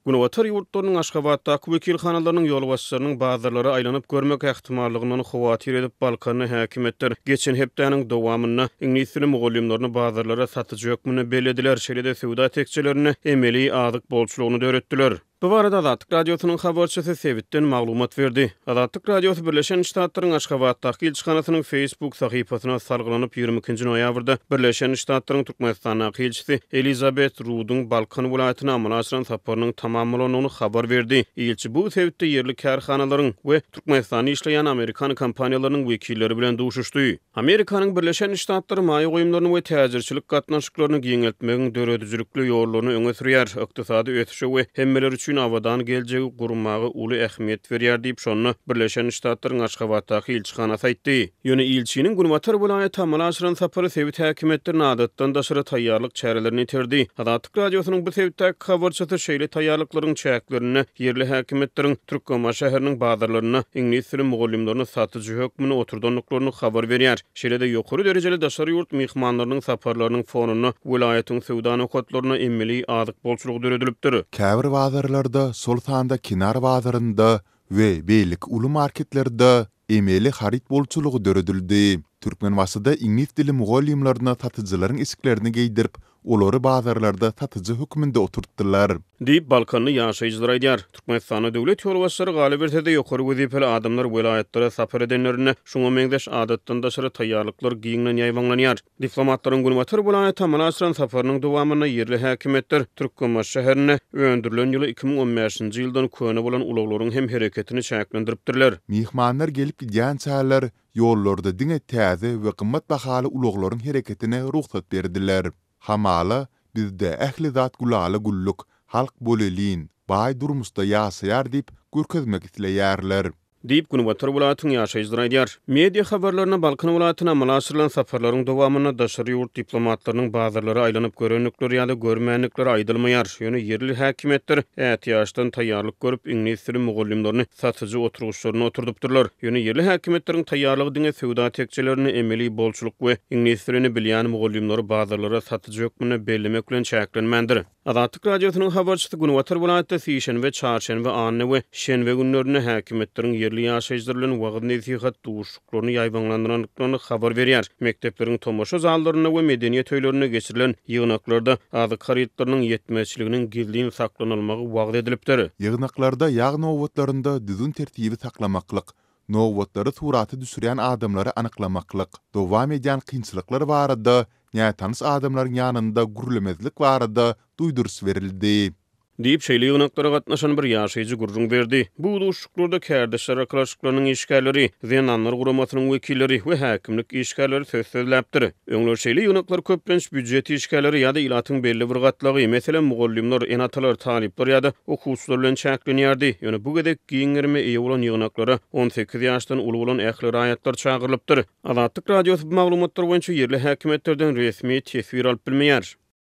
Günbatar ýurtlarynyň Aşgabatdaky wekilhanalarynyň ýolbaşçylarynyň bazarlara aýlanyp görmek ähtimallygyndan howatyr edip, Balkanly häkimiýetler geçen hepdäniň dowamynda iňlis dili mugallymlaryny bazarlara satyjy hökmünde bellediler, şeýle-de söwda tekjelerinde emeli azyk bolçulygyny döretdiler. Bu barada Azatlyk Radiosynyň habarçysy sebitden maglumat berdi. Azatlyk Radiosy Birleşen Ştatlaryň Aşgabatdaky ilçihanasynyň Facebook sahypasyna salgylanyp, 22-nji noýabrda Birleşen Ştatlaryň Türkmenistandaky ilçisi Elizabet Ruduň Balkan welaýatyna amala aşyran saparynyň tamam bolandygyny habar berdi. Ilçi bu sebitde ýerli kärhanalaryň we Türkmenistanda işleýän amerikan kompaniýalarynyň wekilleri bilen duşuşdy. Amerikanyň Birleşen Ştatlary maýa goýumlaryny we täjirçilik gatnaşyklaryny giňeltmegiň döredijilikli ýollaryny öňe sürýär, ykdysady ösüşe we hemmeler üçin abadan geljegi gurmaga uly ähmiýet berýär diýip, şonda Birleşen Ştatlaryň Aşgabatdaky ilçihanasy aýtdy. Ýöne ilçiniň günbatar welaýata amala aşyran sapary sebit häkimiýetlerini adatdan daşary taýýarlyk çärelerine iterdi. Azatlyk Radiosynyň bu sebitdäki habarçysy şeýle taýýarlyklaryň çäklerinde ýerli häkimiýetleriň Türkmenbaşy şäheriniň bazarlarynda iňlis dili mugallymlaryny satyjy hökmünde oturdandyklaryny habar berýär. Şeýle-de ýokary derejeli daşary ýurt myhmanlarynyň saparlarynyň fonunda welaýatyň söwda nokatlarynda emeli azyk bolçulygy döredilipdir. Käbir bazarlarda, şol sanda Kenar bazarynda we beýleki uly marketlerde emeli haryt bolçulygy döredildi. Türkmenbaşyda iňlis dili mugallymlaryna satyjylaryň eşiklerini geýdirip, olary bazarlarda satyjy hökmünde oturtdylar. Diýip, balkanly ýaşaýjylar aýdýar. Türkmenistanda döwlet ýolbaşçylary, galyberse-de, ýokary wezipeli adamlar welaýatlara sapar edenlerinde şuňa meňzeş adatdan daşary taýýarlyklar giňden ýaýbaňlanýar. Diplomatlaryň günbatar welaýata amala aşyran saparynyň dowamynda ýerli häkimiýetler Türkmenbaşy şäherinde öndürilen ýyly 2015-nji ýyldan köne bolan ulaglaryň hem hereketini çäklendiripdirler. Myhmanlar gelip gidýänçäler ýollarda diňe täze we gymmat bahaly ulaglaryň hereketine rugsat berdiler. Hamala, bizde ähli zat gülala-güllük, halk bolelin, baý durmuşda ýaşaýar diýip görkezmek isleýärler. Diýip, günbatar welaýatyň ýaşaýjylary aýdýar. Media habarlarynda Balkan welaýatyna amala aşyrylan saparlaryň dowamynda daşary ýurt diplomatlarynyň bazarlara aýlanyp görendikleri ýa-da görmändikleri aýdylmaýar. Ýöne ýerli häkimiýetler ätiýaçdan taýýarlyk görüp, iňlis dili mugallymlaryny satyjy oturgyçlarynda oturdypdyrlar. Ýöne ýerli häkimiýetleriň taýýarlygy diňe söwda tekjelerinde emeli bolçulyk we iňlis dilini bilýän mugallymlary bazarlara satyjy hökmünde bellemek bilen çäklenmändir. Azatlyk Radiosynyň habarçysy günbatar welaýatda sişenbe, çarşenbe, anna we şenbe günlerinde häkimiýetleriň ýerli ýaşaýjylar bilen wagyz-nesihat duşuşyklaryny ýaýbaňlandyrandyklaryny habar berýär. Mekdepleriň tomaşa zallarynda we medeniýet öýlerinde geçirilen ýygnaklarda azyk harytlarynyň ýetmezçiliginiň gizlin saklanylmagy wagyz edilipdir. Ýygnaklarda ýag nobatlarynda düzgün-tertibi saklamaklyk, nobatlary surata düşürýän adamlary anyklamaklyk, dowam edýän kynçylyklar barada nätanyş adamlaryň ýanynda gürlemezlik barada duýduryş berildi. Diýip, şeýle ýygnaklara gatnaşan bir ýaşaýjy gürrüň berdi. Bu duşuşyklarda kärdeşler arkalaşyklarynyň işgärleri, Zenanlar guramasynyň wekilleri we häkimlik işgärleri söz sözläpdir. Öňler şeýle ýygnaklar köplenç býujet işgärleri ýa-da ilatyň belli bir gatlagy, meselem, mugallymlar, ene-atalar, talyplar ýa-da okuwçylar bilen çäklenýärdi. Ýöne bu gezek giň gerime eýe bolan ýygnaklara 18 ýaşdan uly bolan ähli raýatlar çagyrylypdyr. Azatlyk Radiosy bu maglumatlar boýunça ýerli häkimiýetlerden resmi teswir alyp bilmeýär.